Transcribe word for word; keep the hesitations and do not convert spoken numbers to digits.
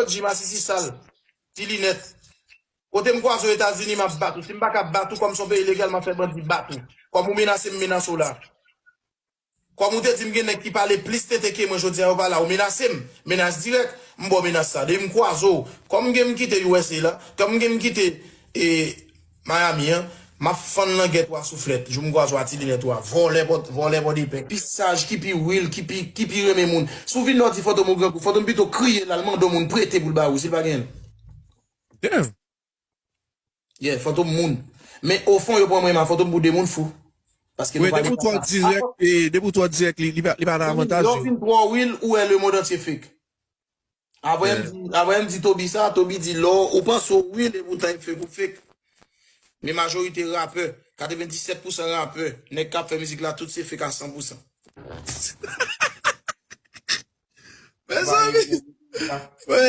Jim, Masisi Sal, Ti Linèt. Kote m kwaze w Etazini, m ap bat ou. Si m pa ka bat ou, kòm se yon peyi legal, m ap fè bandi bat ou. Kòm ou menase m, menase w la. Kòm ou te di m gen nèg ki pale plis tete ke mwen, jodi a yo pa la, ou menase m. Menas dirèk, m ba w menas sa. Depi m kwaze w, kòm m gen m kite U S A la, kòm m gen m kite e, Miami an, m ap fann langèt ou a souflèt. Jou m kwaze w a Ti Linèt ou a, vòlè pòt, vòlè pòdepè. Pi saj, ki pi real, ki pi, ki pi renmen moun. Si w vin la w di Fantom ou grangou, Fantom pito kriye l al mande yon moun prete pou l ba ou, si l pa genyen l. Damn. Yeah, Fantom moun. Men ofon yo pran mwen mal, Fantom pou de moun fou. Paske nou Wi, pa depi gen w twò papa. dirèk, e, depi w twò dirèk, li, li pa, li pa nan Lè w avantaj vin, lè w li. Vin twò real, ou wè le monde entier fake. Avan m Yeah. di, avan m di Toby sa, Toby di lò, ou panse w real, e poutan fake ou fake. Men majorite rapè, katrevenndisèt pousan rapè, nèg k ap fè mizik la, tout se fake a san pousan. Mezanmi. Wè,